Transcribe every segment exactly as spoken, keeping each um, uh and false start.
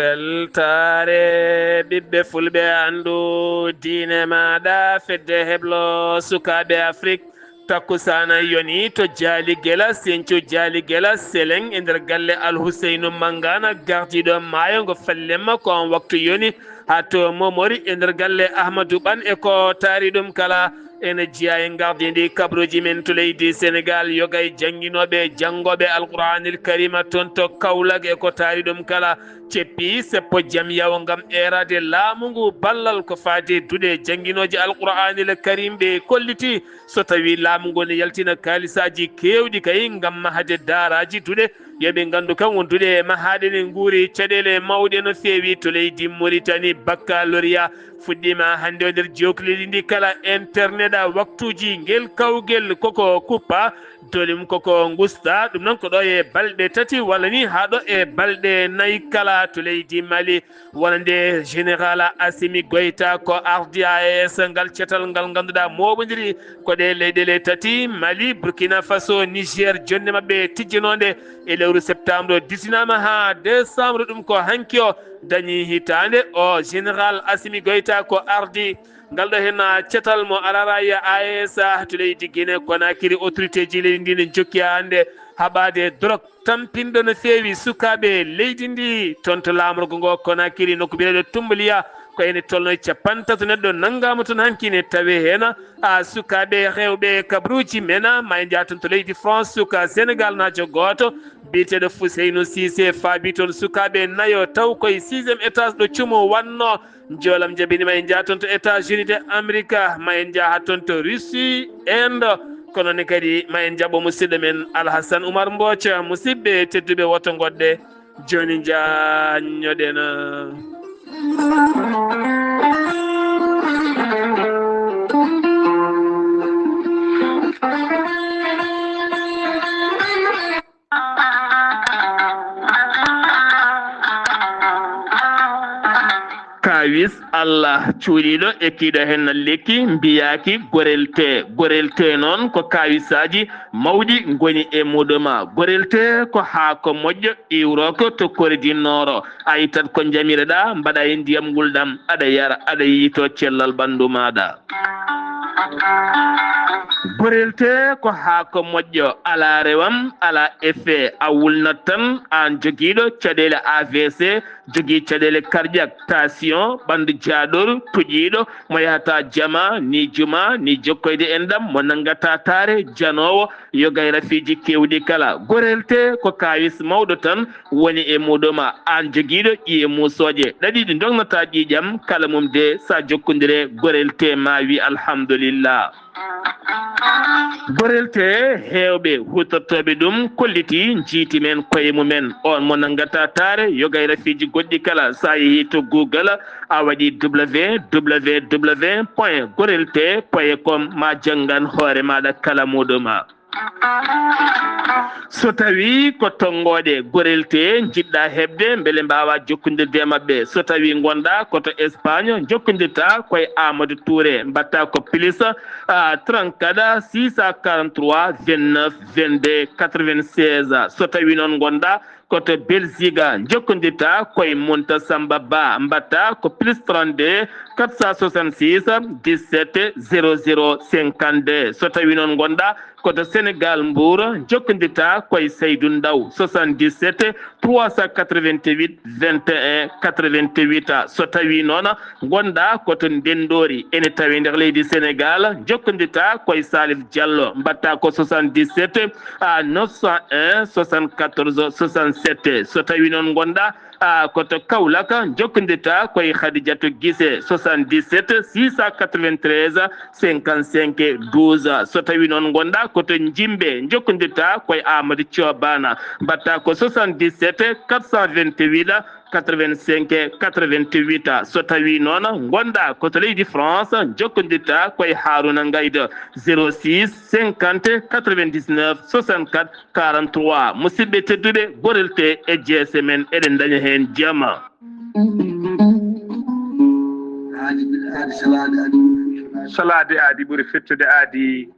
Weltaare ɓiɓɓe fulɓe, anndu diine maaɗa, fedde heblo sukaaɓe Afrik. Takkusaana yoni to Jaali Gela, Senco Jaali Gela, Seleŋ e nder galle Alhuseynu Mangana, gardiiɗo maayo ngo fallemma ko on waktu yoni. Haa to Momori e nder galle Ahmadu Ɓan e ko taari ɗum kala. Ene jeyaa e ngardiindi kabruuji men to leydi Senegaal, yoga e jannginooɓe, janngooɓe Alquraanil Karima toon to Kawlak e ko taari ɗum kala. Ceppi seppo jam yawo ngam eeraade laamu ngu ballal ko faati e duɗe jannginooje Alquraanil Karim ɓe kolliti. So tawii laamu ngu ne yaltina kaalisaaji keewɗi kay ngam mahade daaraaji duɗe, yo ɓe nganndu kam won duɗe mahaaɗe ne nguuri caɗeele mawɗe no feewi to leydi Muritani. Baccalauréat fuɗɗiima hannde o nder jookleeɗi ndi kala internet a waktuuji ngel kawgel koko kuppa. Dolim koko ngusta ɗum noon ko ɗo e balɗe tati walla ni haa ɗo e balɗe nayi kala to leydi Mali. Wonande Général Assimi Goïta ko ardi A E S ngal cetal ngal ngannduɗaa mooɓondiri ko ɗe leyɗele tati, Mali, Burkina Faso, Niger, jonnde maɓɓe tijjanoonde e lewru septembre disinaama haa décembre, ɗum ko hanki o dañi hitaande. O Général Assimi Goïta ko ardi ngal ɗo heen cetal mo Alaraya A E S to leydi Guinée Conakry. Autorité ji leydi ndi ne jokki hannde haɓaade drog tampinɗo no feewi sukaaɓe leydi ndi. Toon to laamorgo ngo Conakry, nokku biyeteeɗo Tumbuliya, ko ene tolno e capantato neɗɗo nanngaama toon hanki ne tawi heen a sukaaɓe rewɓe kabruuji men. Ma en njaha toon to leydi France, suka Senegal naajo gooto biyeteeɗo Fuseynu Sise faabi toon sukaaɓe nayo taw koye sixième étage ɗo cumo wannoo. Njoolam jabini ma en njaha toon to États-Unis de Amerika, ma en njaha toon to Russie, Inde, kono ne kadi ma en njaɓo musidɗo men Alhassan Oumar Mbooca. Musidɓe tedduɓe, woto ngoɗɗe, jooni njaññoɗen. Kaawis Allah cuuɗiiɗo e kiiɗo heen lekki mbiyaaki gorelte. Gorelte noon ko kaawisaaji mawɗi ngoni e muɗuma. Gorelte ko haako moƴƴo iwrooko to Kore du Nord. A ittat ko njamireɗaa, mbaɗa e ndiyam ngulɗam, aɗa yara, aɗa yiytoo cellal ɓanndu maaɗa. Gorelte ko haako moƴƴo, alaa rewam, alaa effet, a wulnat tan, aan jogiiɗo caɗeele A V C, jogii caɗeele cardiaque, tension, ɓanndu jaaɗoru, tuƴiiɗo, mo yahata jama, ni juma, ni jokkoyde enɗam, mo nanngata taare, janoowo, yoga e rafiiji keewɗi kala. Gorelte ko kaawis mawɗo tan woni e muɗuma, aan jogiiɗo ƴiye muusooje, ɗaɗi ɗi ndognataa ƴiiƴam, kala mum de, so a jokkondire gorelte ma wi alhamdulillah. Gorelte, heewɓe huutortooɓe ɗum kolliti, njiiti men koye mumen. On mo nanngata taare, yoga e rafiiji goɗɗi kala, so a yehii to Google, a waɗi W W W point gorelte point com, ma janngan hoore maaɗa kala muɗuma. So tawii ko tonngooɗe gorelte njiɗɗaa heɓde, mbele mbaawaa jokkondirde e maɓɓe. So tawii ngonɗaa ko to Espagne, njokkondirtaa ko e Amadou Touré, mbaɗtaa ko plus, ah, trente-quatre, six cent quarante-trois, vingt-neuf, vingt-deux, quatre-vingt-seize. So tawii noon ngonɗaa ko to Belgique, njokkondirtaa ko e Munta Samba Ba, mbaɗtaa ko plus trente-deux, quatre cent soixante-six, dix-sept, zéro zéro, cinquante-deux. So tawii noon ngonɗaa ko to Sénégal, Mbour, njokkondirtaa ko e Seydou Ndaw, soixante-dix-sept, trois cent quatre-vingt-huit, vingt et un, quatre-vingt-huit. So tawii noon ngonɗaa ko to Ndenndoori, ene tawee nder leydi Sénégal, njokkondirtaa ko e Salif Diallo, mbaɗtaa ko soixante-dix-sept à neuf cent un, soixante-quatorze, soixante-sept. So tawii noon ngonɗaa, ah, ko to Kaolack, njokkondirtaa ko e Khadijatou Guissé, soixante-dix-sept, six cent quatre-vingt-treize, cinquante-cinq, douze. So tawii noon ngonɗaa ko to Njimbe, njokkondirtaa ko e Amadou Thio Bana, mbaɗtaa ko soixante-dix-sept, quatre cent vingt-huit, quatre-vingt-cinq, quatre-vingt-huit. So tawii noon ngonɗaa ko to leydi France, njokkondirtaa ko e Harouna Ngaïda, zéro six, cinquante, quatre-vingt-dix-neuf, soixante-quatre, quarante-trois. Musidɓe tedduɓe, gorelte e jeese men, eɗen ndaña heen jama. Salaade aadi ɓuri fettude aadi.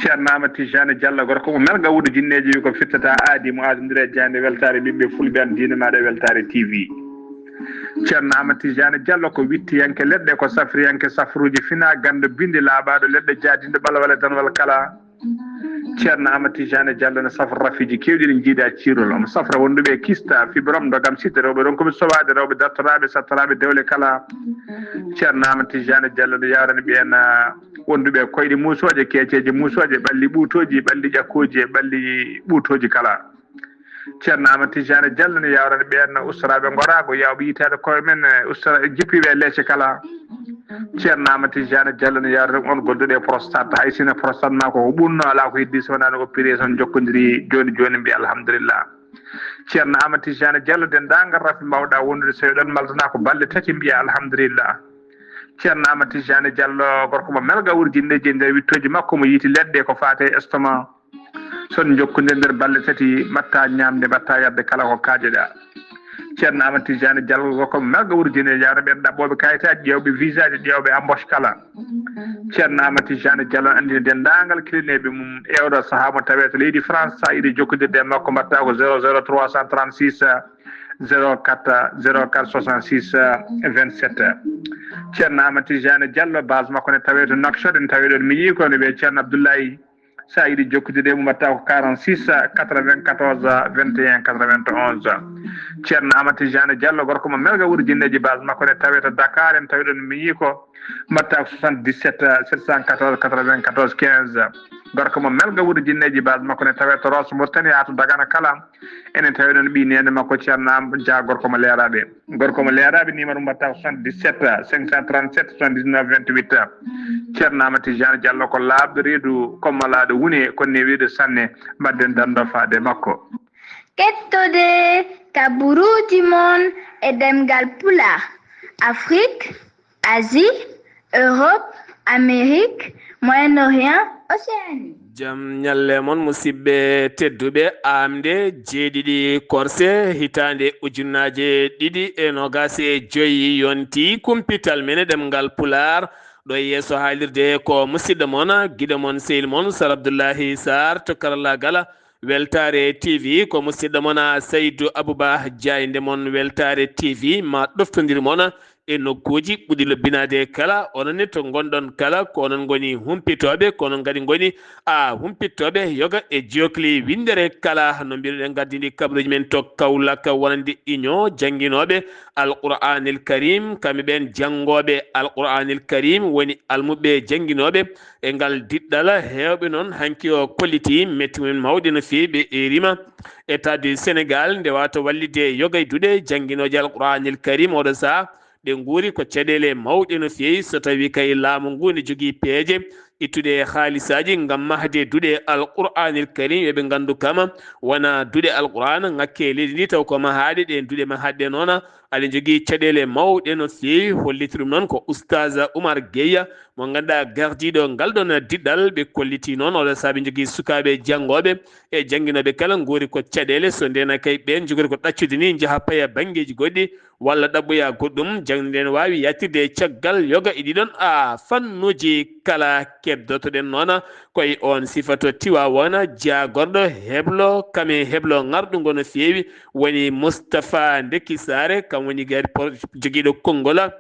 Ceerno Amadou Tijani Diallo, gorko mo Melga, wuuro Jinneeji, wi ko fittata aadi mo aadondire e jaaynde weltaare ɓiɓɓe fulɓe, an diine maaɗa e weltaare T V. Ceerno Amadou Tidiane Diallo ko wittiyanke leɗɗe, ko safriyanke safruuji fina, ganndo binndi laaɓaaɗo leɗɗe, jaadinɗo ɓalwale danwal kala. Ceerno Amadou Tidiane Diallo ne safra rafiiji keewɗi ɗi njiidaa ciirol. Omo safra wonduɓe e kista, fibrome, ndogam, sida, rewɓe ronkuɓe sowaade, rewɓe dartoraaɓe, sattoraaɓe dewle kala. Ceerno Amadou Tidiane Diallo ne yawrani ɓeen, ah, wonduɓe e koyɗe muusooje, keeceeje muusooje, ɓalli ɓuutooji, ɓalli ƴakkooji e ɓalli ɓuutooji kala. Ceerno Amadou Tidiane Diallo ne yawrani ɓeen ustoraaɓe ngoraago, yawɓe yitaade koye men, eh, ustora-, jippiiɓe e leece kala. Ceerno Amadou Tidiane Diallo ne yawrani on gonduɗo e prostate, hay sinno prostate maa ko ɓunno alaa ko heddi so wonaa no opéré tan jokkondiri jooni jooni mbiya alhamdulillah. Ceerno Amadou Tidiane Diallo denndaangal rafi mbawɗaa wondude so eɗon maltanaa ko balɗe tati mbiya alhamdulillah. Ceerno Amadou Tidiane Diallo gorko mo melga wurjinɗeeji e nder wittooji makko mo yiiti leɗɗe ko faate estomac. Son jokkondir nder balɗe tati, mbatta ñamde, mbatta yarde kala ko kaajoɗa. Ceerno Amadou Tidiane Diallo ko melga wurjine yawno ɓen ɗaɓɓooɓe kayitaaji, ƴeewɓe visaaji, ƴeewɓe embauche kala. Ceerno Amadou Tidiane Diallo anndini denndaangal kilineeɓe mum e oɗo sahaa mo tawee to leydi France, sa yiɗi jokkondirde e makko mbatta ko zéro zéro trois cent trente-six zéro quatre zéro quatre soixante-six vingt-sept. Ceerno Amadou Tidiane Diallo, base makko ne tawee to Nouakchott, en tawee ɗon miñi ko no wiyee Ceerno Abdoulaye. Sa yiɗi jokkude e mum, mbatta ko quarante-six quatre-vingt-quatorze vingt et un quatre-vingt-onze. Ceerno Amadou Tidiane Diallo, gorko mo melga wuro jinneeji, base makko ne tawee to Dakar, en tawi ɗon miñi ko, mbatta ko soixante-dix-sept sept cent quatorze quatre-vingt-quatorze quinze. Gorko mo melga wuro jinneeji, base makko ne tawee to Rosso Mauritanie, haa to Dagana kala. Enen tawi ɗon ɓii neene makko Ceerno Am-, Dia, gorko mo Leeraaɓe. Gorko mo Leeraaɓe, numéro mbatta ko soixante-dix-sept cinq cent trente-sept soixante-dix-neuf vingt-huit. Ceerno Amadou Tidiane Diallo ko laaɓɗo reedu, ko malaaɗo wune, ko newiiɗo sanne. Mbaɗden danndo faade makko. Kettode kaburuuji mon e ɗemngal Pulaar, Afrique, Asie, Europe, Amérique, Moyen-Orient, Océanie. Jam ñalle mon, musidɓe tedduɓe. Aamde jeeɗiɗi korse, hitaande ujunnaaje ɗiɗi e noogaas e joy, yonti kumpital men e ɗemngal Pulaar. Ɗo e yeeso haalirde ko musidɗo mon, giɗo mon, sehil mon, Sar Abdullahi Sarr to karallaagal. Weltaare T V ko musidɗo mon, a, Saydu Abuba Jaaynde mon. Weltaare T V ma ɗoftondir mon e nokkuuji ɓuɗi lobbinaade kala. Onon ne to ngonɗon kala, ko onon ngoni humpitooɓe, ko onon kadi ngoni, a, humpitooɓe yoga e jokli winndere kala. No mbiruɗen, ngardi ndi kabaruuji men to Kaolack, wonande Union jannginooɓe Alqur'aanil Karim, kamɓe ɓeen janngooɓe Alqur'aanil Karim woni almuɓɓe jannginooɓe e ngal diɗɗal. Heewɓe noon hanki o kolliti metti mumen mawɗi no feewi, ɓe eerima État du Sénégal nde waawata wallitde yoga e duɗe jannginooje Alqur'aanil Karim oɗo sahaa. Ɗe nguuri ko caɗeele mawɗe no feewi, so tawii kay laamu ngu ne jogii peeje ittude e haalisaaji ngam mahde duɗe Alqur'aanil Karim, yo ɓe nganndu kama wona duɗe Alqur'aana ŋakke e leydi ndi, taw ko mahaaɗe. Ɗeen duɗe mahaaɗe noon aɗe njogii caɗeele mawɗe no feewi. Holliti ɗum noon ko Oustaz Oumar Gueye, mo ngannduɗaa gardiiɗo ngal ɗoon diɗɗal. Ɓe kolliti noon oɗo sahaa ɓe njogii sukaaɓe janngooɓe e jannginooɓe kala, nguuri ko caɗeele. So ndeenaa kay ɓeen njogori ko ɗaccude ni, njaha paya banngeeji goɗɗi walla ɗaɓɓoya goɗɗum, jaŋde nden waawi yaltirde e caggal yoga e ɗiɗon, a, fannuuji kala. Keddotoɗen noon ko e oon sifa to Tiwaawoon, jaagorɗo heblo, kam e heblo ŋarɗungo no feewi, woni Moustapha Ndeki Saare, kam woni gari por-, jogiiɗo konngol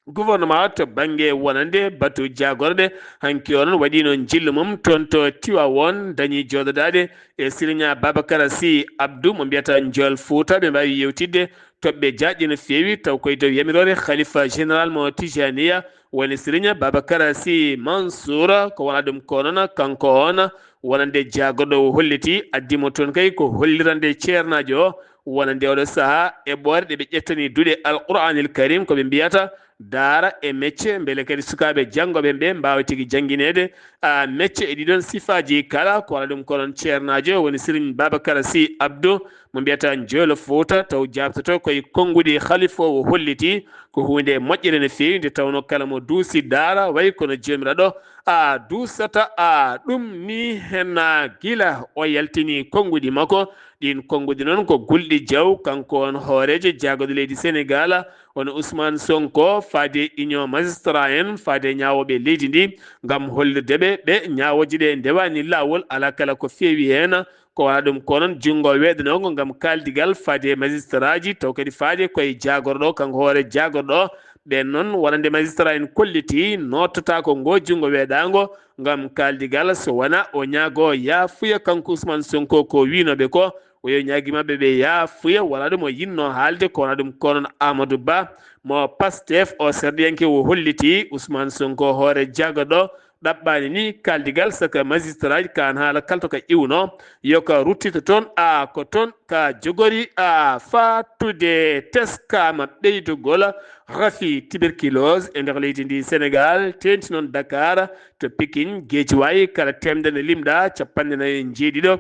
gouvernement to bannge wonande batu jaagorɗe. Hanki o noon waɗiino njillu mum toon to Tiwaawoon, dañi jooɗodaade e Siriña Babakar Sy Abdou mo mbiyata Njool Fuuta. Ɓe mbaawi yewtidde toɓɓe jaajɗe no feewi, taw koye dow yamiroore Khalifa Général mo Tijaniya, woni Siriña Babakar Sy Mansour. Ko wona ɗum ko noon, kanko on wonande jaagorɗo o holliti, addi mo toon kay ko hollirande ceernaajo o, wonande oɗo sahaa eɓɓoore ɗe ɓe ƴettani duɗe Alqur'aanil Karim, ko ɓe mbiyata daara e mecce, mbele kadi sukaaɓe janngooɓe ɓe mbaawa tigi janngineede, a, mecce e ɗiɗon sifaaji kala. Ko wona ɗum ko noon ceernaajo woni Serigne Babacar Sy Abdou, mo mbiyata Njoolo Fuuta, taw jaabtoto koye konnguɗi Khalifa o holliti ko huunde moƴƴere no feewi, nde tawnoo kala mo duusi daara, way kono Joomiraaɗo a duusata a ɗum ni. Heen gila o yaltini konnguɗi makko, ɗiin konnguɗi noon ko gulɗi jaw. Kanko on hooreejo jaagorɗe leydi Senegaal, woni Ousmane Sonko, faade Union Magistrat en, faade ñaawooɓe leydi ndi, ngam hollirde ɓe, ɓe ñaawooje ɗe ndewaani laawol, alaa kala ko feewi heen. Ko wona ɗum ko noon junngo weeɗanoogo ngam kaaldigal faade e magistrat ji, taw kadi faade koye jaagorɗo, kanko hoore jaagorɗo. Ɓeen noon, wonande magistrat en kolliti, noototaako ngo junngo weeɗaango ngam kaaldigal, so wona o ñaago yaafuya kanko Ousmane Sonko ko wiinooɓe ko, o yo ñaagi maɓɓe ɓe yaafuya, wona ɗum o yinno haalde, ko wona ɗum ko noon Amadou Ba mo Pastef o serɗiyanke o holliti Ousmane Sonko hoore jaagorɗo ɗaɓɓaani ni kaaldigal saka magistrat ji kaan haala kalto ka iwno, yo ka ruttito toon, a ko toon ka jogori a faatude. Teskaama ɓeydugol rafi tuberculose e nder leydi ndi Sénégal, teenti noon Dakar, to Pikine, Guédiawaye, kala teemedere limɗa capanɗe nayi e jeeɗiɗo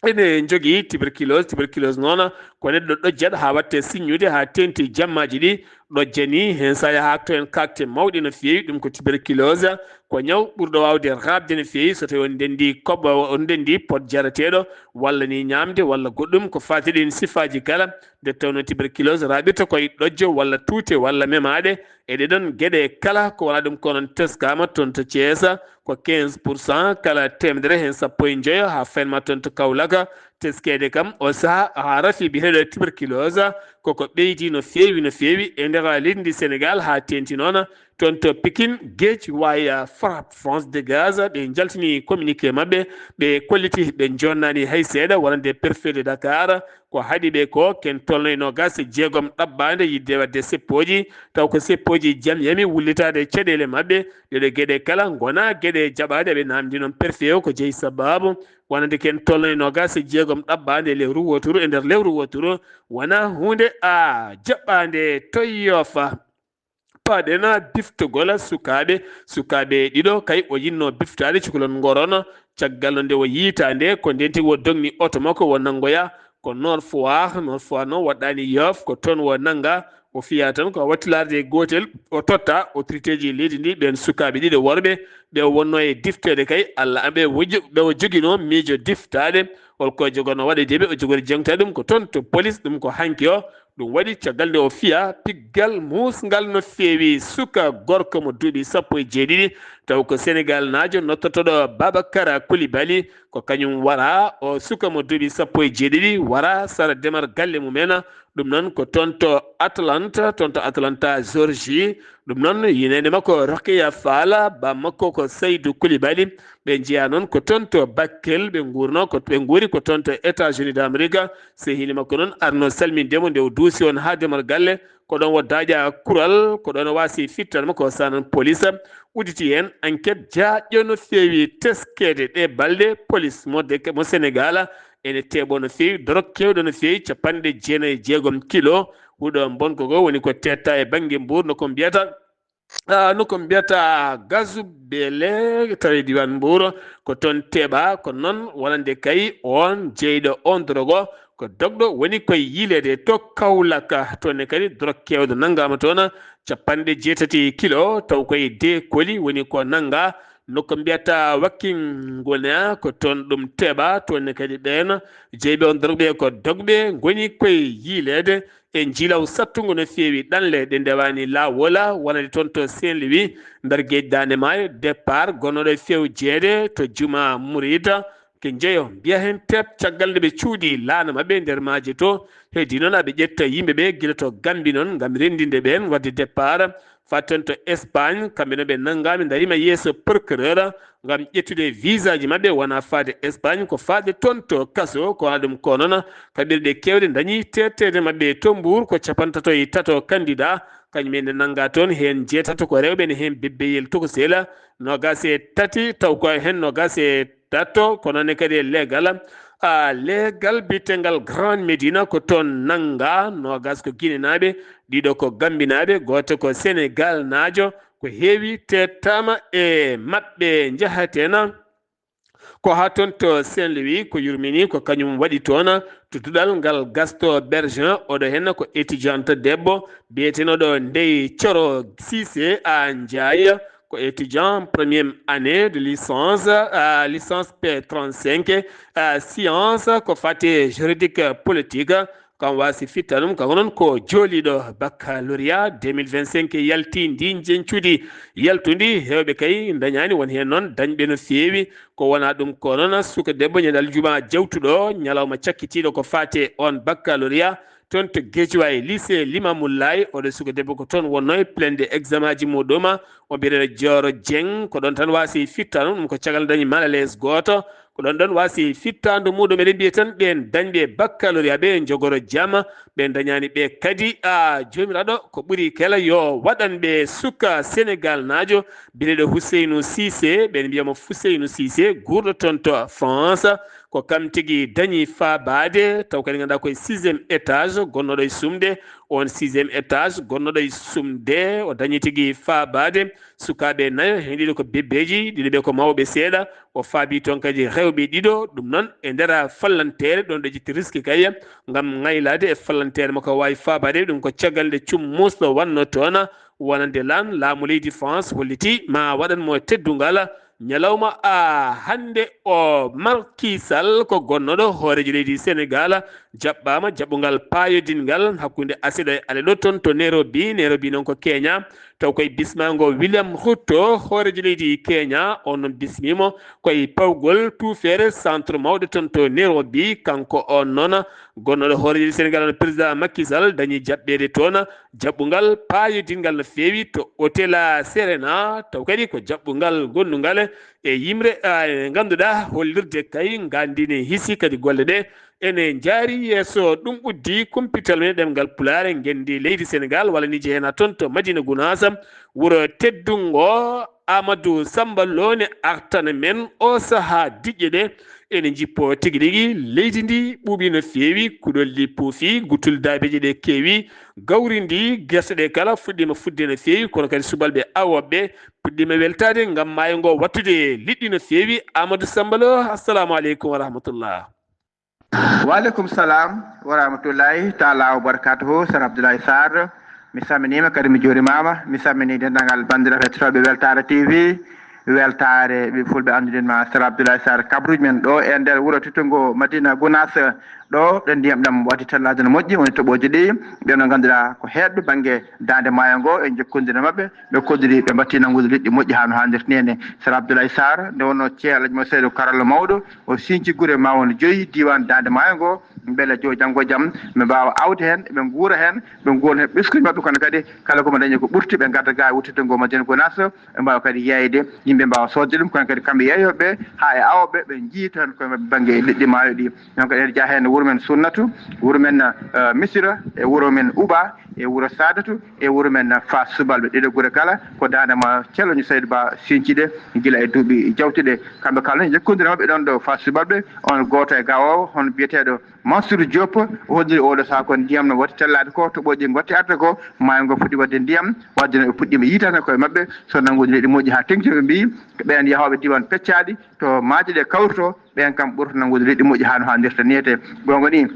ene njogii tuberculose. Tuberculose noon ko neɗɗo ɗojjat haa watte siññude haa teenti jammaaji ɗi ɗojjani. Heen so a yahaak to en kaakte mawɗe no feewi, ɗum ko tuberculose, ko ñaw ɓurɗo waawde raɓde no feewi so tawi on ndenndi koɓɓo, on ndenndi pot jarateeɗo walla ni ñaamde walla goɗɗum ko faati ɗin sifaaji kala. Nde tawnoo tuberculose raɓirta koye ɗojjo walla tuute walla memaɗe. E ɗeɗon geɗe kala ko wona ɗum ko noon teskaama toon to Thiès ko quinze pour cent kala teemedere heen sappo e njoyo haa faynma toon to Kaolack. Teskeede kam o saha haa rafi biyeteeɗo tuberculose koko ɓeydi no feewi no feewi e nder leydi ndi Sénégal haa teenti noon toon to Pikine, Guédiawaye, Frappe, France Dégage ɓe njaltini communiqué maɓɓe, ɓe kolliti ɓe jonnani hay seeɗa wonande préfet de Dakar. Ko haɗi ɓe ko ken tolno e noogaas e jeegom ɗaɓɓaande yiɗde waɗde seppooji, taw ko seppooji jam yami wullitaade caɗeele maɓɓe. Ɗeɗo geɗe kala ngona geɗe jaɓaaɗe. Ɓe namdi noon préfet o ko jeyi sababu wonande ken tolno e noogaas e jeegom ɗaɓɓaande e lewru wooturu, e nder lewru wooturu wona huunde a jaɓɓaande. To Yoofa. Paɗen biftugol sukaaɓe, sukaaɓe ɗiɗo kay o yinno biftaade cukalel ngol, caggal no nde o yiitaande ko ndeen tigi o dogni oto makko o nanngoya ko Nord Foire. Nord Foire noon waɗɗaani Yoof, ko toon o nannga, o fiya tan ko wattilaade e gootel, o totta autorité ji leydi ndi ɓeen sukaaɓe ɗiɗo worɓe ɓe o wonno e difteede kay. Alla ɓe o jo-, ɓe o joginoo miijo diftaade, holko jogono waɗeede ɓe, o jogori jeŋtaade ɗum ko toon to police, ɗum ko hanki o. Ɗum waɗi caggal nde o fiya piggal muusngal no feewi. Suka gorko mo duuɓi sappo e jeeɗiɗi, taw ko Senegal naajo nottotoɗo Babakara Kulibali, ko kañum wara o suka mo duuɓi sappo e jeeɗiɗi, wara sara demal galle mum en. Ɗum noon ko toon to Atlanta, toon to Atlanta, Georgie. Ɗum noon yineede makko Rokiya Faala, ba makko ko Saydu Kulibali. Ɓe njeya noon ko toon to Bakkel, ɓe nguurno ko, ɓe nguuri ko toon to États-Unis d'Amérique. Sehili makko noon arno salminde mo nde o duusi on haa demal galle. Ko ɗoon o daaƴa kural, ko ɗoon o waasi fittan mo ko sanan police. Udditi heen enquête jaaƴɗo no feewi teskeede ɗe balɗe police mo de-, mo Senegal ene teeɓo no feewi, dorog keewɗo no feewi, capanɗe jeenayi e jeegom kilo. Huɗo mbonko go woni ko teetta e bannge Mbuur no ko mbiyata, ah, no ko mbiyata gazu bele tawi diwan Mbuur ko toon teeɓa. Ko noon wonande kay on jeyɗo on dorogo ko dogɗo woni koye yiileede to Kaolack. Toon ne kadi dorog keewɗo nanngaama toon, capanɗe jeetati kilo, taw koye de koli woni ko nannga. No ko mbiyata wakki ngona ko toon ɗum teeɓa. Toon ne kadi ɓeen jeyɓe on dorog ɓe ko dogɓe ngoni koye yiileede. E njiilaw sattungo no feewi ɗanle ɗe ndewaani laawola wonande toon to Saint-Louis, nder geej Daande Maayo, départ gonnoɗo e few jeede to Juma Murida, ke njeyo mbiya heen teep caggal nde ɓe cuuɗi laana maɓɓe nder maaje to. Heedi noon aɓe ƴetta yimɓe ɓe gila to Gambi noon ngam renndinde ɓeen waɗde départ. Fatten to Espagne, kamɓe no ɓe nanngaama, ndariima yeeso procureur ngam ƴettude visa ji maɓɓe, wona faade Espagne, ko faade toon to kaso. Ko wona ɗum ko noon, kaɓirɗe keewɗe ndañi teetteede maɓɓe to Mbuur, ko capantato e tato candidat, kañum en nde nannga toon, heen jeetato ko rewɓe, ne heen bebbeyel tokosel, noogaas e tati, taw ko heen noogaas e tato, ko noon ne kadi e leegal, a, leegal biyetengal Grand Médina ko toon nannga, noogaas ko Ginenaaɓe, ɗiɗo ko Gambinaaɓe, gooto ko Senegal naajo, ko heewi teettaama e maɓɓe. Njahaten ko haa toon to Saint-Louis, ko yurmini ko kañum waɗi toon to duɗal ngal Gaston Berger, oɗo heen ko étudiante debbo biyeteenoɗo Ndeye Thioro Cissé a Ndiaye, ko étudiant première année de licence, euh, licence P trente-cinq, euh, science, ko fate juridique politique. Kam waasi fitta ɗum, kanko noon ko jooliiɗo baccalauréat deux mille vingt-cinq yalti ndi njeñcudi yaltundi. Heewɓe kay ndañaani, won heen noon dañɓe no feewi. Ko wonaa ɗum ko noon, suka debbo ñande aljuma jawtuɗo, ñalawma cakkitiiɗo ko faati e oon baccalauréat, toon to Guédiawaye, lycée Limamou Laye. Oɗo suka debbo ko toon wonnoo e plende examen aji muɗum. O mbiyetee Jooro Dieng, ko ɗoon tan waasi fittaandu, ɗum ko caggal dañi malaise gooto. Ko ɗoon ɗoon waasi fittaandu muɗum. Eɗen mbiya tan ɓeen dañɓe baccalauréat ɓe njogoro jam, ɓe ndañaani ɓe kadi. A, Joomiraaɗo, ko ɓuri kala yo waɗan ɓe suka Senegal naajo biyeteeɗo Houseynou Cissé, ɓeen mbiya mo Fouseynou Cissé, guurɗo toon to France. Ko kam tigi dañi faabaade, taw kadi ngannduɗaa ko e sixième étage gonnooɗo e sumde. Oon sixième étage gonnooɗo e sumde, o dañi tigi faabaade. Sukaaɓe nayo, heen ɗiɗo ko bebbeeji, ɗiɗo ɓe ko mawɓe seeɗa. O faabii toon kadi rewɓe ɗiɗo. Ɗum noon, e nder fallanteere, ɗoon ɗo ƴetti risque kay ngam ŋaylaade e fallanteere makko, waawi faabaade. Ɗum ko caggal nde Cum Muuso wannoo toon wonande lan laamu leydi France holliti ma waɗan mo teddungal ñalawma a hannde o. Macky Sall ko gonnooɗo hooreejo leydi Senegal, jaɓɓaama jaɓɓungal paayodinngal hakkunde aseɗo e ale ɗo toon to Nairobi. Nairobi noon ko Kenya. Taw koye bismaango William Ruto, hooreejo leydi Kenya, on noon bismiimo koye pawgol tuufeere centre mawɗo toon to Nairobi. Kanko on noon gonnooɗo hooreejo leydi Senegal, on président Macky Sall, dañi jaɓɓeede toon jaɓɓungal paayodinngal no feewi to Hotel Serena. Taw kadi ko jaɓɓungal gonnungal e yimre, ah, nde ngannduɗaa hollirde kay nganndine hisi kadi golle ɗe ene njaari yeeso. Ɗum uddi kumpital men e ɗemngal Pulaar e ngenndi leydi Senegal, walla ni jeyanaa toon to Madina Gunaas, wuro teddungo. Amadou Samba Lo ne artana men o sahaa. Diƴƴe ɗe ene njippoo tigi rigi. Leydi ndi ɓuuɓi no feewi, kuɗolli puufi, guttuli daabeeje ɗe keewi, gawri ndi, gerte ɗe kala fuɗɗiima fuɗde no feewi, kono kadi subalɓe awooɓe puɗɗiima weltaade ngam maayo ngo wattude liɗɗi no feewi. Amadou Samba Lo, assalamu aleykum wa rahmatullah. Wa aleykum salam wa rahmatullahi taala wa barakatuhu. Sar Abdoulaye Sarr, mi salminiima kadi mi juurimaama. Mi salminii denndaangal banndiraaɓe hettotooɓe Weltaare T V. Weltaare ɓe fulɓe annduɗen ma Sar Abdoulaye Sarr, kabruuji men ɗo e nder wuro teddungo Madina Gunaas. Ɗo ɗo ndiyam ɗam waɗi tallaade no moƴƴi, woni toɓooji ɗi, ɓe no ngannduɗaa ko heedɓe bannge daande maayo ngo e jokkondire maɓɓe, ɓe koddiri, ɓe mbattii nanngude liɗɗi moƴƴi haa no haanirta ni. Sar Abdoulaye Sarr, nde wonnoo ceelaji mo Seydou Karallo Mawɗo, o sinci gure ma won joyi diiwaan daande maayo ngo, mbele jo janngo e jam ɓe mbaawa aawde heen, ɓe nguura heen, ɓe nguura heen ɓesnguuji maɓɓe, kono kadi kala ko ɓe ndañi ko ɓurti, ɓe ngadda ga e wuttorde ngo Madina Gunaas, ɓe mbaawa kadi yeeyde, yimɓe mbaawa soodde ɗum, kono kadi kamɓe yeeyooɓe haa e awooɓe, ɓe njiyta heen koye maɓɓe bannge e liɗɗi maayo ɗi. Donc, eɗen njaha heen wuro men Sunnatu, wuro men, eh, Misira, e wuro men Uba, e wuro Saadatu, e wuro men Faas Subalɓe. Ɗiɗo gure kala ko daande ma celoño Saydu Ba sinci ɗe gila e duuɓi jawtuɗe. Kamɓe kala ne jokkondira maɓɓe ɗon ɗo Faas Subalɓe, on gooto e gawoowo, hono biyeteeɗo Mansour Diop, o holliri oɗo sahaa ko ndiyam no watti tallaade ko, toɓooji ngotti arde ko, maayo ngo fuɗɗi waɗde ndiyam, waɗde no ɓe puɗɗiima yiitaade koye maɓɓe, so nanngude leydi moƴƴi haa teŋti, ɓe mbiyi ko ɓeen yahooɓe diiwaan peccaaɗi, to maaje ɗe kawrito, ɓeen kam ɓurata nanngude leydi moƴƴi haa no haanirta niyete. Goonga ni,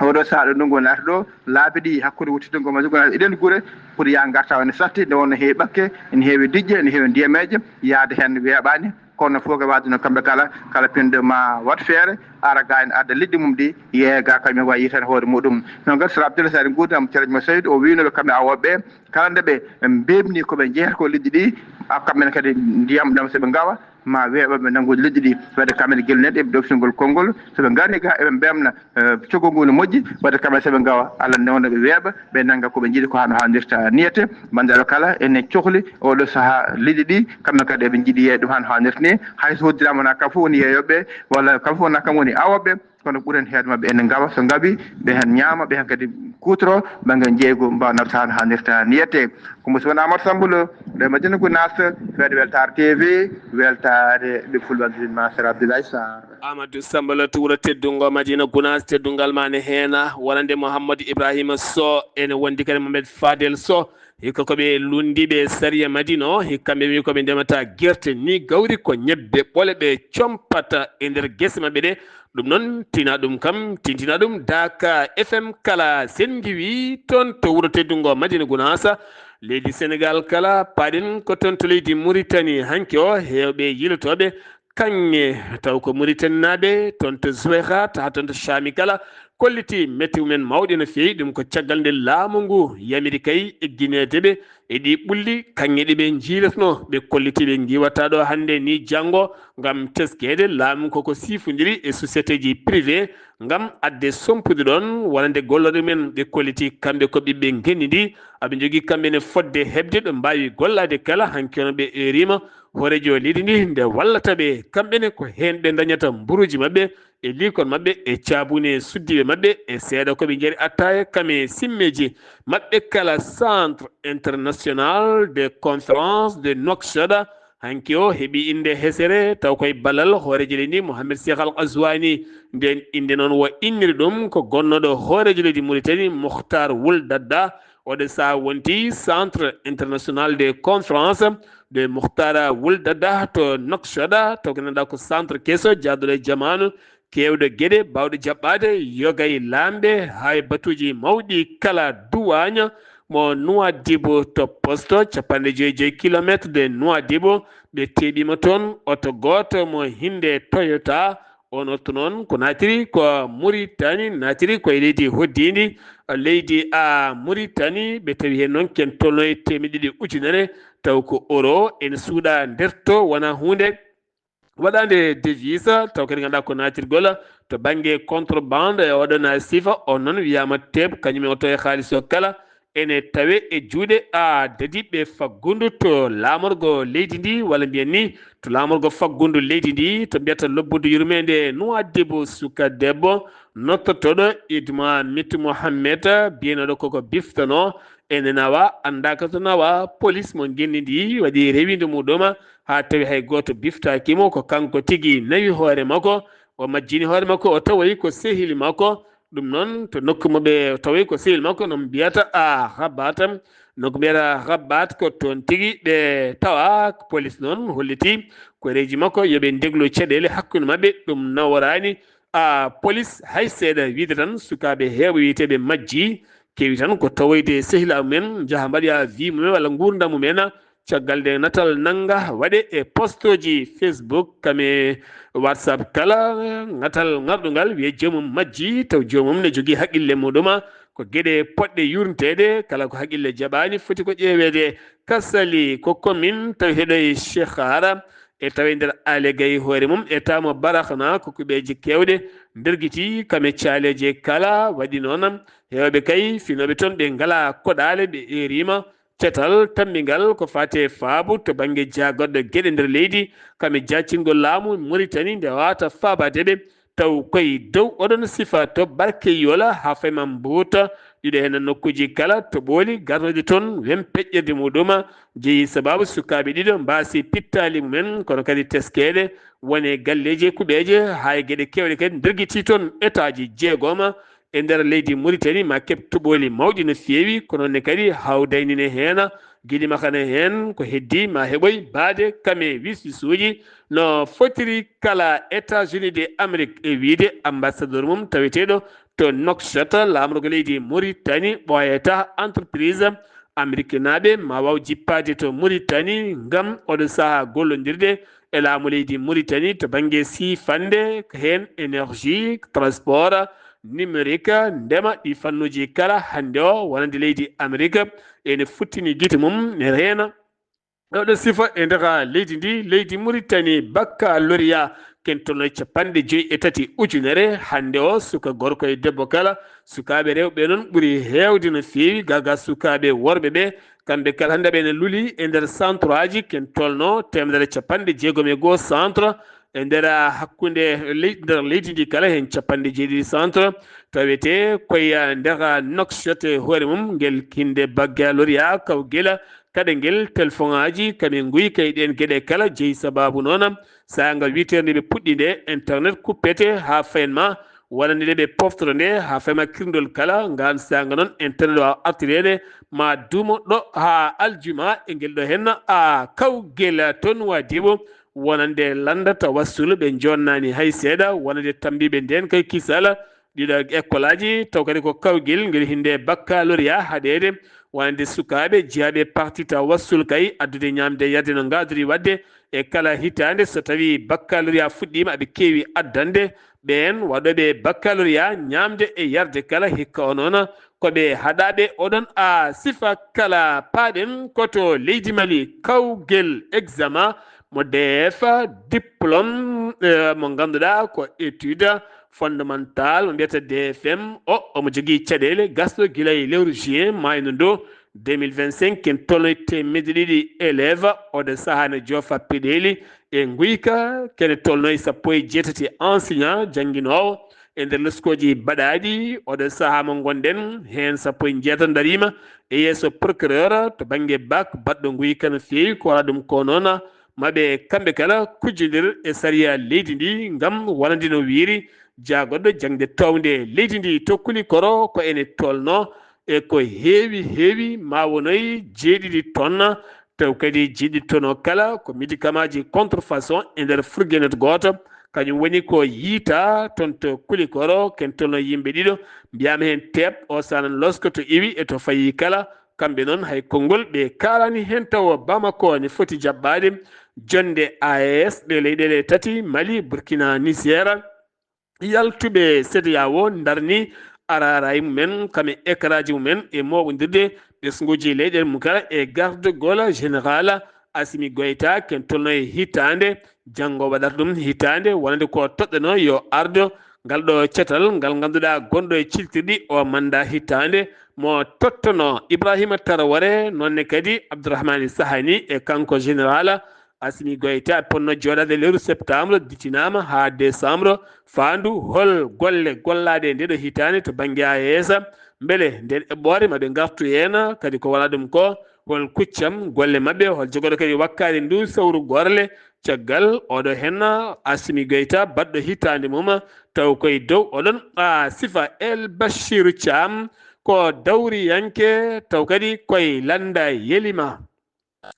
oɗo sahaa ɗo ndunngu naata ɗo, laabi ɗi hakkunde wuttitde ngo ma ndunngu naata eɗen gure, pour yaa ngarta ene satti, nde wonno heewi ɓakke, ene heewi diƴƴe, ene heewi ndiyameeje, yaade heen weeɓaani, kono fof ko waɗde no kamɓe kala, kala pinɗo ma waɗ feere, ara ga ene adda liɗɗi mum ɗi, yeeya ga kañum wawi yiitaade hoore muɗum. Noon kadi, Sar Abdoulaye Sarr nguurndam, ceerno mo Seydou, o wiynooɓe kamɓe awooɓe ɓe, kala nde ɓe mbeeɓni ko ɓe njeyata ko liɗɗi ɗi, a kamɓe ne kadi ndiyam ɗam so ɓe ngawa, ma weeɓa ɓe nanngude liɗɗi ɗi. Wadde kamɓe ne gila neɗɗo eɓe ɗoftingol konngol, so ɓe ngarni ga eɓe mbemna, eh, coggu ngu no moƴƴi, wadde kamɓe so ɓe ngawa, Allah newna ɓe weeɓa, ɓe nannga ko ɓe njiɗi ko hano haanirta niyete. Banndiraaɓe kala ene cohli oɗo sahaa liɗɗi ɗi, kamɓe kadi eɓe njiɗi yeeyde ɗum hano haanirta ni. Hay so hoddiraama wona kam fof woni yeeyooɓe, walla kam fof wona kam woni awooɓe, kono ɓuren heewɓe maɓɓe ene ngawa, so ngawi ɓe heen ñaama, ɓe heen kadi kuutoro bannge njeeygu mbawa nawde hano haanirta niyete. Ko musidɗo mon Amadou Samba Lo, ɗo e Madina Gunaas, fedde Weltaare T V, weltaare ɓe fulɓe anndude ma Sar Abdoulaye Sarr. Amadou Samba Lo to wuro teddungo Madina Gunaas, teddungal ma ne heena, wonande Mouhamadou Ibrahima Sow, ene wondi kadi Mohamed Fadel Sow. Hikka ko ɓe lunndiiɓe sariya Madina o, hikka ɓe mbi ko ɓe ndemata gerte ni gawri, ko ñebbe ɓole ɓe compata e nder gese maɓɓe ɗe. Ɗum noon, tina ɗum kam, tintina ɗum Daaka F M kala sen ngiwi toon to wuro teddungo Madina Gunaas. Leydi Senegal kala, paɗen ko toon to leydi Muritani hanki o, heewɓe yilotooɓe kaŋŋe, taw ko Muritaninaaɓe toon to Zuwayrat, haa toon to Caami kala, Kolliti mette mumen mawɗe no feewi, ɗum ko caggal nde laamu ngu yamiri kay eggineede ɓe e ɗi ɓulli kaŋŋe ɗi ɓe njiilatnoo. Ɓe kolliti ɓe ngiwata ɗo hannde ni janngo ngam teskeede laamu koko siifondiri e sociétéji privé ngam adde sompude ɗoon wonande gollorɗe men. Ɓe kolliti kamɓe ko ɓiɓɓe ngenndi ndi, aɓe njogii kamɓe ne fodde heɓde ɗo mbaawi gollaade kala. Hanki on ɓe eeriima hooreejo leydi ndi nde wallata ɓe kamɓe ne ko heen ɓe ndañata mburuuji maɓɓe e liikon maɓɓe e caabuune suddiiɓe maɓɓe e seeɗa ko ɓe njari attaaya kam e simmeeji maɓɓe kala. Centre international de conférence de Nouakchott hanki o heɓi innde hesere taw koye ballal hooreejo leydi Mohamed Cheikh Al Ghazouani. Nden innde noon wo inniri ɗum ko gonnooɗo hooreejo leydi Mauritanie Moukhtar Wul Daddah. Oɗo saha wonti Centre International de Conférence de Moukhtar Wul Daddah to Nouakchott, to ko ganduɗa ko centre keso jaaduɗo e jamaanu, kewɗo geɗe bawɗe jaɓɓade yoga e lamɓe ha e batuji mawɗi kala. Duwaña mo Nouadhibou to posto capanɗe joyi joyi kilometre de Nouadhibou. Ɓe teɓima toon oto goto mo hinde Toyota. On oto noon ko natiri ko Mauritanie, natiri ko e leydi hoddindi, leydi a Mauritanie. Ɓe tawi heen noon ken tolno e temeɗɗe ɗiɗi ujunere, taw ko euro ene suuɗa nder to wona huunde waɗande devise. Taw kadi ganduɗa ko natirgol to bangge contrebande e oɗon sifa. On noon wiyama teeb kañum e oto e haalis o kala ene tawe e juuɗe a dadiɓe faggundu to laamorgo leydi ndi, walla mbiyen ni to laamorgo faggundu leydi ndi, to mbiyata lobbudu yurmede Nouadhibou. Suka debbo nottotoɗo Idma Mitu Mohammed, biyenoɗo koko biftano ene nawa, andaka to nawa. Police mo ngenndi ndi waɗi rewinde muɗum ha tawi hay goto biftakimo, ko kanko tigi nawi hoore makko, o majjini hoore makko, o tawoyi ko sehili makko. Ɗum noon to nokku mo ɓe tawi ko sehil makko no mbiyata a Rabat, nokku mbiyata Rabat ko toon tigi ɓe tawa. Police noon holliti ko reji makko yoɓe ndeglu caɗele hakkunde maɓɓe. Ɗum naworani a police hay seeɗa, wiide tan sukaaɓe heewɓe wiyeteeɓe majji kewi tan ko tawoyde sehilaaɓe mumen, njaha mbaɗoya vie mumen walla nguurndam mumen. Caggal nde natal nannga waɗe e postooji Facebook kam e WhatsApp kala, natal ŋarɗungal wiye joomum majji taw joomum ne jogii haqqille muɗum. Ko geɗe poɗɗe yurniteede, kala ko haqqille jaɓaani foti ko ƴeeweede. Kasali ko commune tawi heɗo e Cheikh Ara e tawi nder alegay hoore mum e tamo barakhna ko kuɓeeje kewɗe ndergiti kam e caaleeje kala. Waɗi noon heewɓe kay finooɓe toon ɓe ngala koɗaale ɓe eeriima. Cetal tammbingal ko faati e faabu to bannge jaagoɗɗo geɗe nder leydi, kam e jaacingol laamu Mauritanie nde waawata faabaade ɓe, taw koye dow oɗon sifa to Barkeyola haa Fayma Mbuuta, ɗiɗo heen nokkuuji kala to ɓooli garnoyde toon wem peƴƴirde muɗum jeyi sababu sukaaɓe ɗiɗo mbaasi pittaali mumen, kono kadi teskeede wone galleeji e kuɓeeje, haa e geɗe keewɗe kadi ndergiti toon etaaji jeegoma e nder leydi Mauritanie ma keɓ toɓooli mawɗi no feewi, kono ne kadi hawdayni ne heena gili makane heen ko heddi ma heɓoy baade kame wiswisuuji no fotiri kala. États-Unis de Amérique e wiide ambassadeur mum taweteeɗo to Nouakchott laamorgo leydi Mauritanie ɓooyata entreprise américain naaɓe ma waaw jippaade to Mauritanie ngam oɗo saha gollondirde e laamu leydi Mauritanie to bannge siifande, heen énergie, transport, numérique, ndema, ɗi fannuuji kala. Hannde o wonande leydi Amérique ene futtini gite mum ne reena. Ɗo ɗo sifa e nder leydi ndi, leydi Mauritanie, baccalauréat ken tono capanɗe joyi e tati ujunere. Hannde o suka gorko e debbo kala, sukaaɓe rewɓe noon ɓuri heewde no feewi, gaga sukaaɓe worɓe ɓe. Kamɓe kala hannde ɓe ne luli e nder centre aji ken tolno teemedere capanɗe jeegom e goo centre e nder hakkunde ley-, nder leydi ndi kala heen capanɗe jeeɗiɗi centre tawete koye nder Nouakchott e hoore mum ngel kinde baccalauréat kawgel kaɗa ngel téléphone aji kaɓe nguy kay ɗen geɗe kala jeyi sababu noon saanga wiiternde ɓe puɗɗi nde internet kuppete haa fayen ma wonande nde ɓe poftora nde haa fema kirndol kala. Ngaan saanga noon internet o artireede ma duumo ɗo haa aljuma e ngel ɗo henna a kawgel toon Nouadhibou wonande lannda tawassul ɓe jonnani hay seeɗa wonande tambiiɓe ndeen kay kisal ɗiɗo école aji taw kadi ko kawgel ngel hinde baccalauréat haɗeede wonande sukaaɓe jeyaaɓe e parti Tawassul kay addude ñaamde yarde no ngaadori waɗde e kala hitaande. So tawii baccalauréat fuɗɗiima, aɓe keewi addande ɓeen waɗooɓe baccalauréat ñaamde e yarde kala. Hikka o noon ko ɓe haɗaaɓe. Oɗon a sifa kala paaɗen ko to leydi Mali, kawgel examen mo D F, diplôme, eh, mo ngannduɗaa ko étude fondamental, mo mbiyata D F M o, omo jogii caɗeele gasɗo gila e lewru juin maayno ndo deux mille vingt-cinq. Ken tolnoy teemedde ɗiɗi élève, oɗo sahaa ne joofa peɗeeli e nguyka. Kene tolnoy sappo e jeetati enseignant jannginoowo e nder leskooji baɗaaɗi. Oɗo sahaa mo ngonɗen heen, sappo e jeetati ndariima e yeeso procureur to bannge bac baɗɗo nguyka no feewi. Ko waɗa ɗum ko noon maɓe kamɓe kala kujjondir e sariya leydi ndi ngam wonande no wiiri jaagoɗɗo jaŋde townde leydi ndi to Kulikoro. Ko ene tolno e ko heewi heewi, ma wonoy jeeɗiɗi tonnes, taw kadi jeeɗiɗi tonnes o kala ko médicament ji contrefaçon e nder furgenet gooto. Kañum woni ko yiita toon to Kulikoro. Ken tolno yimɓe ɗiɗo mbiyaama heen teep, o sanan losko to iwi e to fayi kala. Kamɓe noon hay konngol ɓe kaalaani heen taw Bamako ne foti jaɓɓaade jonnde A E S ɗe leyɗeele tati, Mali, Burkina, Niger. Yaltuɓe C E D E A O ndarni araraay mumen kam e écraaji mumen e mooɓondirde ɓesnguuji leyɗeele mum kala e gardagol général Assimi Goïta, ken tolno e hitaande. Janngo waɗata ɗum hitaande, wonande ko toɗɗano yo ardo ngal ɗo catal ngal ngannduɗaa gonɗo e ciltirɗi o mannda hitaande, mo tottono Ibrahima Traoré, noonne kadi Abdourahmane Sahani e kanko général Assimi Goïta. Ponno jooɗaade lewru septembre, dittinaama haa décembre. Faandu hol golle gollaaɗe e ndeɗo hitaande to bannge A E S? Mbele nden eɓɓoore maɓe ngartu heen, kadi ko wala ɗum ko hol kuccam golle maɓɓe, hol jogoɗo kadi wakkaade ndu sawru gorle? Caggal oɗo heen Assimi Goïta baɗɗo hitaande mum, taw koye dow oɗon a sifa El Bachir Thiam ko dawriyanke, taw kadi koye lannda yelima.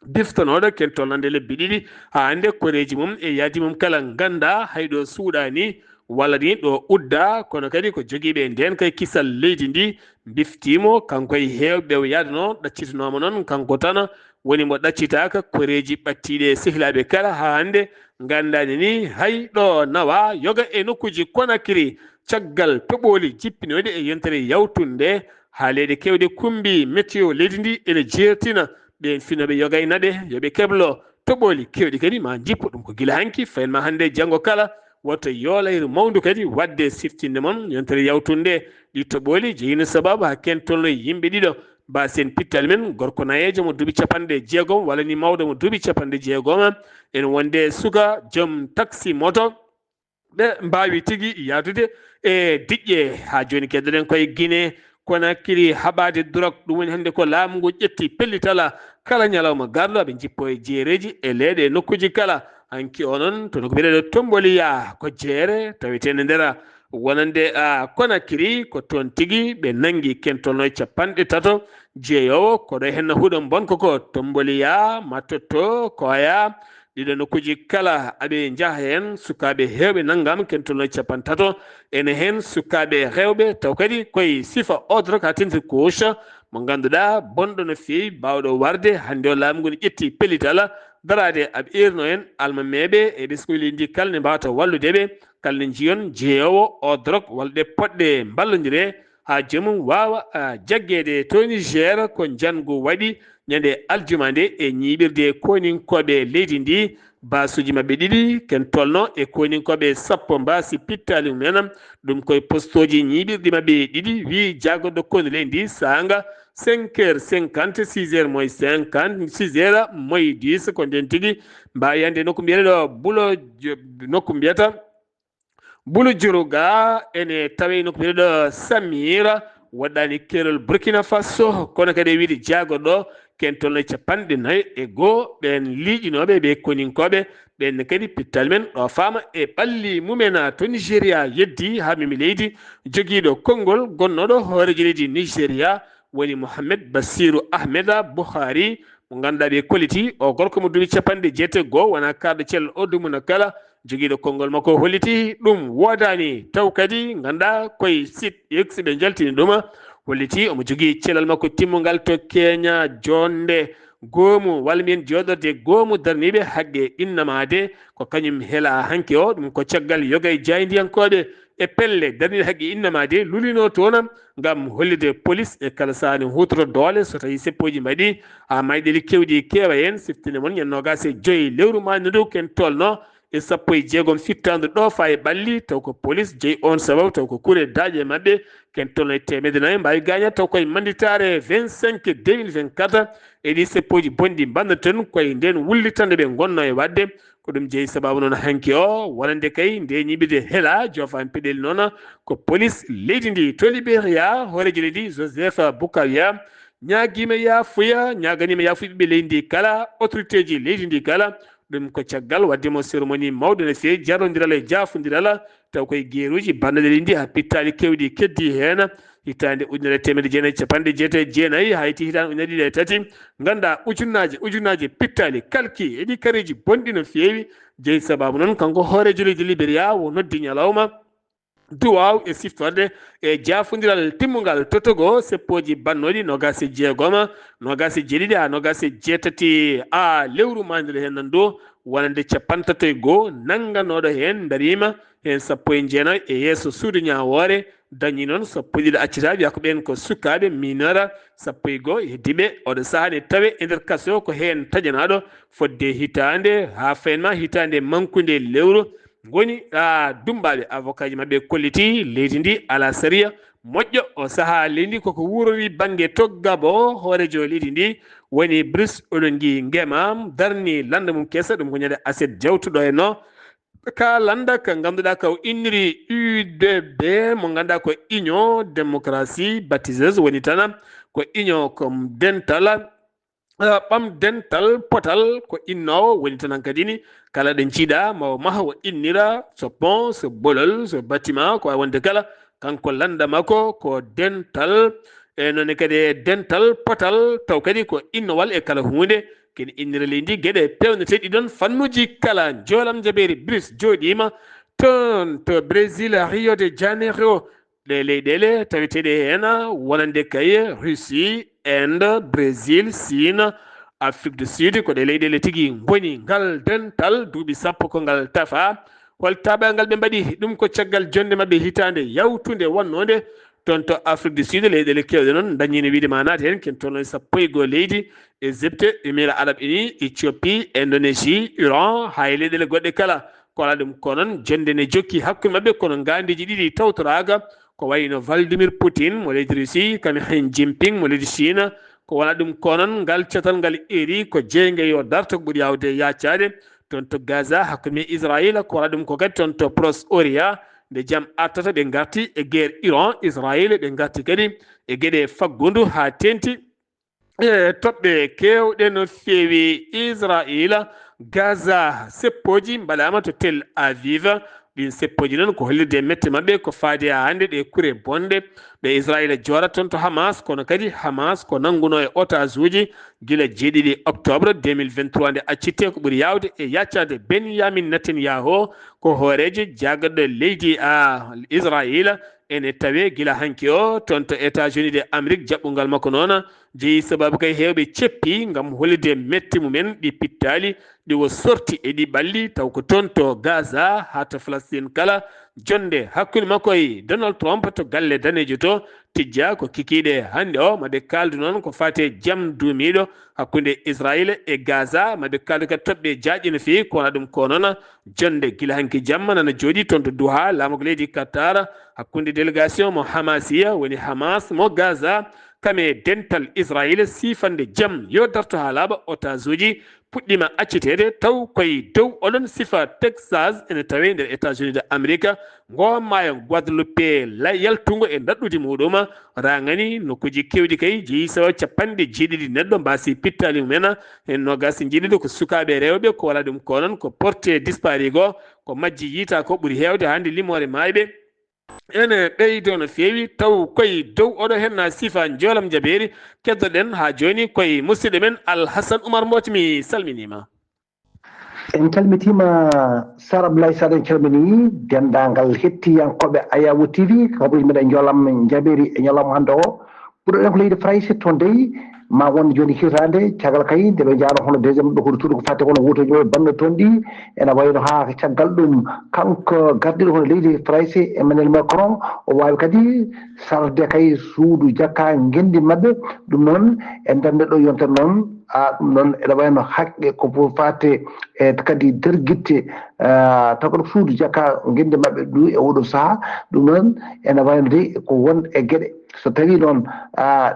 Biftonooɗo ken tolnande lebbi ɗiɗi haa hannde, koreeji mum e yaadi mum kala ngannda hay ɗo suuɗaani walla ni ɗo udda, kono kadi ko jogiiɓe ndeen kay kisal leydi ndi mbiftiimo, kanko e heewɓe o yaadano, ɗaccitanooma noon kanko tan woni mo ɗaccitaaka. Koreeji ɓattiiɗi e sehilaaɓe kala haa hannde nganndaani ni hay ɗo nawa yoga e nokkuuji Conakry. Caggal toɓooli jippinooɗi e yontere yawtunde, haaleeɗe keewɗe kumbi météo leydi ndi ene jeertina ɓeen finooɓe yoga e naɓe yo ɓe keblo toɓooli keewɗi kadi ma jippo. Ɗum ko gila hanki, fayin ma hannde, janngo kala. Woto yoolayru mawndu kadi waɗde siftinde mon yontere yawtunde. Ɗi toɓooli jeyino sababu haa ken tolno yimɓe ɗiɗo mbasen pittal men, gorko nayeejo mo duuɓi capanɗe jeegom walla ni mawɗo mo duuɓi capanɗe jeegom, ene wonde suka joom taxi moto. Ɓe mbaawi tigi yahdude e diƴƴe. Haa jooni keddoɗen koye Guinée Conakry, haɓaade drogue, ɗum woni hannde ko laamu ngu ƴetti pellital kala ñalawma garɗo. Aɓe njippo e jeereeji e leeɗe e nokkuuji kala. Hanki o noon, to nokku biyeteeɗo Tomboliya, ko jeere taweteende nder wonande, a, Conakry, ko toon tigi ɓe nanngi ken tolno e capanɗe tato jeeyowo, koɗo heen huɗo bonko ko Tomboliya, Matoto, Koya. Ɗiɗo nokkuuji kala aɓe njaha heen, sukaaɓe heewɓe nanngaama ken tolno e capanɗe tato. Ene heen sukaaɓe rewɓe, taw kadi koye sifa odro ka tentir couche mo ngannduɗaa bonɗo no feewi, baawɗo warde. Hannde o laamu ngu ne ƴetti pellital daraade aɓe irno en almameeɓe e ɓesnguuji ndi kala ne mbaawata wallude ɓe, kala ne njiyon jeeyowo o drogue walla ɗe poɗɗe mballondire haa joomum waawa, a, jaggeede to Niger. Ko njanngu waɗi ñande aljuma nde e ñiiɓirde koninkooɓe leydi ndi. Baasuuji maɓɓe ɗiɗi ken tolno e koninkooɓe sappo mbaasi pittaali mumen. Ɗum koye postooji ñiiɓirɗi maɓɓe ɗiɗi, wi jaagoɗɗo konu leydi ndi, saanga cinq heures cinquante, six heures moins cinquante, six heures moins dix, ko nden tigi mbaawi hannde nokku mbiyeteeɗo Bulo, nokku mbiyata Bulu Juruga ene tawe nokku biyeteeɗo Samira, waɗɗaani keerol Burkina Faso, kono kadi e wiyde jaagoɗo ken tolno e capanɗe nayi e goo, ɓeen liiƴinooɓe ɓe koninkooɓe, ɓeen ne kadi pittal men ɗo faama e ɓalli mumen to Nigeria yeddi haa memi leydi, jogiiɗo konngol gonnooɗo hooreejo leydi Nigeria woni Mohamed Basiru Ahmed Buhari, mo ngannduɗaa ɓe kolliti, o gorko mo duuɓi capanɗe jeetati e goo, wona kaaɗɗo cellal o dumunna kala, jogiiɗo konngol makko holliti ɗum woodaani. Taw kadi ngannduɗaa koye site X ɓe njaltini ɗum, Holliti omo jogii cellal makko timmungal to keña joɗnde goomu, walla mbiyen jooɗorde goomu darniiɓe haqqe innamaade. Ko kañum hela hanki o, ɗum ko caggal yoga e jaayndiyankooɓe e pelle darniiɓe haqqe innamaade lulinoo toon ngam hollirde polis e kala sahaa ne huutora doole so tawii seppooji mbaɗii haa mayɗeeli keewɗi keewa heen. Siftinde mon, ñande noogaas e joy lewru maayndu ndu ken tolno e sappo e jeegom fittaandu ɗo faa e ɓalli, taw ko polis jeyi oon sababu, taw ko kure daaƴe maɓɓe, ken tolno e teemedde nayi mbaawi gaañaade, taw koye mannditaare vingt-cinq deux mille vingt-quatre. E ɗi seppooji bonɗi mbannoton koye ndeen wullitannde ɓe ngonnoo e waɗde. Ko ɗum jeyi sababu noon hanki o, wonande kay nde ñiɓirde hela joofaani peɗeeli noon ko polis leydi ndi. To Liberia, hooreejo leydi Joseph Boakai ñaagiima yaafuya, ñaaganiima yaafuya ɓiɓɓe leydi ndi kala, autorité ji leydi ndi kala. Ɗum ko caggal waɗde mo cérémonie mawɗo no feewi, jarondiral e jaafondiral, taw koye geeruuji banndaɗe leydi ndi haa pittaali keewɗi keddii heen. Hitaande ujunere e teemedde jeenayi e capanɗe jeetati e jeenayi haa yetti hitaande ujunere ɗiɗi e tati, nganndaa ujunnaaje, ujunnaaje pittaali kalki e ɗi kareeji bonɗi no feewi. Jeyi sababu noon kanko hooreejo leydi Liberia o noddi ñalawma duwaaw e siftorde e jaafondiral timmungal to Togo, seppooji bannooɗi noogaas e jeegom, noogaas e jeeɗiɗi haa noogaas e jeetati a lewru maayndu ndu heen nan ɗo, wonande capanɗe tato e goo nannganooɗo heen, ndariima heen sappo e jeenayi e yeeso suudu ñaawoore, dañi noon sappo e ɗiɗi accitaa, wiya ko ɓeen ko sukaaɓe mineur, sappo e goo heddiiɓe oɗo sahaa ne tawee e nder kaso, ko heen taƴanaaɗo fodde hitaande haa fayma hitaande mankunde lewru. Ngoni a dummbaaɓe, avocat ji maɓɓe kolliti leydi ndi alaa sariya moƴƴo. O sahaa leydi ndi koko wuurori bannge to Gabo, hooreejo leydi ndi woni Brice Oligui Nguema, darni lannda mum kesa, ɗum ko ñande aset jawtuɗo e no. Ka lannda ka ngannduɗaa ka o inniri U D B, mo ngannduɗaa ko Union Démocratie Baptiseuse woni tan, ko union ko dental, eh, ɓam dental potal ko innoowo woni tan hankadi ni. Kala ɗo njiiɗaa ma o maha o innira so pont, so bolol, so bâtiment, ko waawi wonde kala. Kanko lannda makko ko dental, e noon kadi e dental potal, taw kadi ko innowal e kala huunde. Kene innira leydi ndi geɗe peewneteeɗi ɗon fannuuji kala. Njoolam jabeeri Brice jooɗiima toon to Brésil, Rio de Janeiro. Ɗe leyɗeele taweteeɗe heen wonande kay Russie, Inde, Brésil, Chine, Afrique du Sud, ko ɗe leyɗeele tigi ngoni. Ngal dental duuɓi sappo ko ngal tafa. Hol taaɓal ngal ɓe mbaɗi? Ɗum ko caggal jonnde maɓɓe hitaande yawtunde wonnoonde toon to Afrique du Sud. Leyɗeele keewɗe noon ndañiino wiyde ma naat heen, ken toon e sappo e goo leydi: Égypte, Émirats Arabes Unis, Éthiopie, Indonésie, Iran, haa e leyɗeele goɗɗe kala. Ko alaa ɗum ko noon, jonnde ne jokki hakkunde maɓɓe, kono ngaandiiji ɗiɗi tawtoraaka, ko wayi no Vladimir Poutine mo leydi Russie, kam e Xi Jinping mo leydi Chine. Ko wonaa ɗum ko noon, ngal catal ngal eri ko jeynge yo darto ko ɓuri yaawde yaacaade toon to Gaza hakkunde Israayiila, ko wonaa ɗum ko kadi toon to Proche Orient, nde jam artata ɓe ngarti e guerre Iran, Israayiila, ɓe ngarti kadi e geɗe faggundu haa teeŋti e toɓɓe keewɗe no feewi. Israayiila, Gaza, seppooji mbaɗaama to Tel Aviv. Ɗiin seppooji noon ko hollirde mette maɓɓe ko faati haa hannde ɗe kure bonɗe ɗe Israayiila joorata toon to Hamas, kono kadi Hamas ko nanngunoo e otaasuuji gila jeeɗiɗi octobre deux mille vingt-trois nde accittee, ko ɓuri yaawde e yaacaade Benyamin Netanyahu, ko hooreejo jaagadɗo leydi a Israayiila. Ene tawee gila hanki o toon to États-Unis de Amérique, jaɓɓungal makko noon jeyi sababu kay heewɓe ceppi ngam hollirde metti mumen ɗi pittaali, ɗi o sorti e ɗi ɓalli, taw ko toon to Gaza haa to Falastiin kala. Jonnde hakkunde makko e Donald Trump to galle daneejo to tijjaa ko kikiiɗe hannde o, maɓe kaaldu noon ko faati e jam duumiiɗo hakkunde Israayiila e Gaza, maɓe kaaldu kadi toɓɓe jaajɗe no feewi, ko wonaa ɗum ko noon. Jonnde gila hanki jamma nana jooɗii toon to Doha, laamorgo leydi Qatar, hakkunde délégation mo Hamasiya, woni Hamas mo Gaza, kam e dental Israayiila, siifande jam yo darto haa laaɓa. Otaasuuji puɗɗiima acciteede, taw koye dow oɗon sifa Texas ene tawee nder États-Unis de Amérique, ngoo maayo Guadeloupe la-, yaltungo e ndaɗɗudi muuɗum, raŋani nokkuuji keewɗi kay jeyi sawa capanɗe jeeɗiɗi neɗɗo mbaasi pittaali mumen, heen noogaas e jeeɗiɗo ko sukaaɓe rewɓe, ko wonaa ɗum ko noon ko porté disparu goo, ko majji yiitaa ko ɓuri heewde hannde limoore maayɓe. Ene ɓeydoo no feewi, taw koye dow oɗo heen na sifa njoolam jabeeri. Keddoɗen haa jooni koye musidɗo men Alhasan Umar Mboc, mi salminiima. En calmitiima, Sar Abdoulaye Sar, en calminii denndaangal hettiyankooɓe Ayawu T V, kabaruuji meɗen njoolam jabeeri e ñalawma hannde o. Ɓurɗo ɗen ko leydi Farayse, toon dey ma won jooni hirtaande, caggal kay nde ɓe njaano hono deuxième ɓe ko retour ko fate kono wuutoji maɓɓe banno toon ɗi, ena wayno haa caggal ɗum kanko gardiɗo hono leydi Farayse Emmanuel Macron, o waawi kadi sarde kay suudu jakka ngenndi maɓɓe. Ɗum noon e nder nde ɗo yontere noon, a ɗum noon ene wayno haqqe ko pour fate e kadi dergitte, taw kadi ko suudu jakka ngenndi maɓɓe du e oɗo saha. Ɗum noon ene wayno de ko won e geɗe, so tawi noon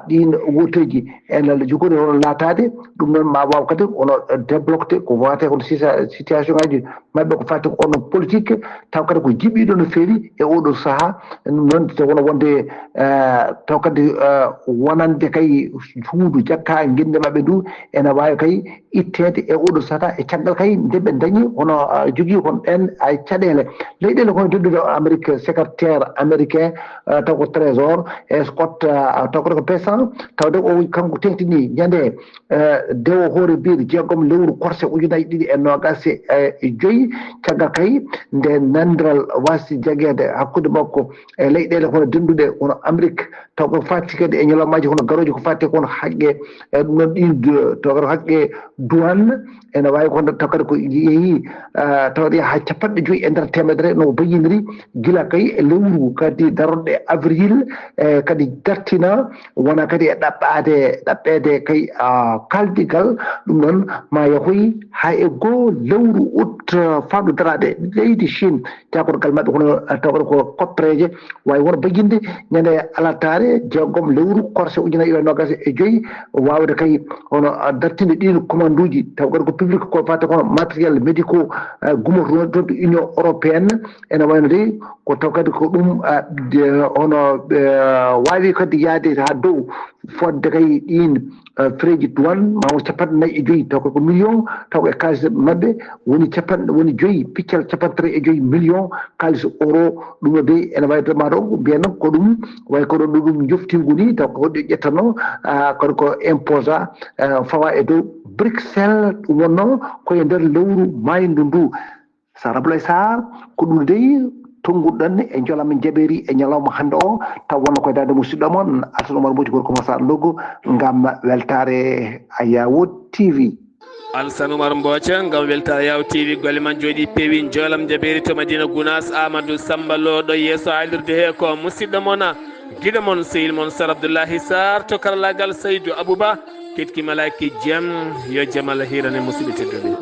ɗin wuuteji ene jogori hono laataade, ɗum noon ma waaw kadi ono débloqué ko wate kono situation ngaji maɓɓe ko fati ko onon politique, taw kadi ko jiɓiɗo no feewi e oɗo saha. Noon te wono wonde taw kadi wonande kay suudu jakka ngenndi maɓɓe ndu ene waawi kay itteede e oɗo sata e caggal kay nde ɓe dañi hono jogii kon ɗen ay caɗeele. Leyɗeele kono dendude o Amérique, secrétaire américain taw ko trésor e Scott, taw ko Pessant, tawde o kanko tengtini ñande dewo hoore biir jeegom lewru korse ujunaaji ɗiɗi e noogaas e joyi, caggal kay nde nandiral wasi jageede hakkunde makko e leyɗeele hono denduɗe hono Amérique, taw ko fati kadi e ñalawmaaji hono garooji ko fati kono haqqe e ɗum noon ɗin taw kadi haqqe douane ene waawi kono taw kadi ko yeehi tawde haa capanɗe joyi e nder teemedere no bayiniri gila kay e lewru kadi daroɗe avril e kadi dartina wona kadi e ɗaɓɓaade ɗaɓɓeede kay kaldigal. Ɗum noon ma yahoy haa e goo lewru août fandu daraade leydi Chine cakorgal maɓɓe kono tawata ko koppereeje waawi won bajinde ñande alartaare jeegom lewru korse ujunaaji ɗiɗi e noogaas e joyi, waawde kay hono dartinde ɗiin commande uji taw kadi ko public ko fate kono matériel médicaux gumoto toon to Union européenne. Ene wayno de ko taw kadi ko ɗum hono waawi kadi yaade haa dow fodde kay ɗiin frais ji douane ma won capanɗe nayi e joyi taw ko million taw e kaalis maɓɓe woni capanɗe woni joyi piccal capanɗe tati e joyi million kaalis euro. Ɗum no dey ene wawi ma ɗo mbiyen ko ɗum way ko ɗo ɗum joftingu ni taw ko hoɗɗi ƴettanno kadi ko imposa fawa e dow Bruxelles. Ɗum wonno koye nder lewru mayndu ndu. Sara Boulay Sarr, ko ɗum dey tonnguɗon e jolam jaɓeeri e ñalawma hannde o taw wonno koye daande musidɗo mon Alsan Oumar Mbodji gorko mo Sarr Ndogo ngam weltaare Ayawo T V. Alsan Oumar Mbodji ngam weltaare Ayawo T V. Golle man jooɗi peewi. Jolam jaɓeeri to Madina Gounass, Amadou Samba Lo ɗo yeeso haalirde he ko musidɗo mon giɗo mon sehil mon Sar Abdoullahi Sarr to karallagal Saydou Abouba. Ketki malaaki jam yo jam Allah hiirane musidɓe tedduɓe.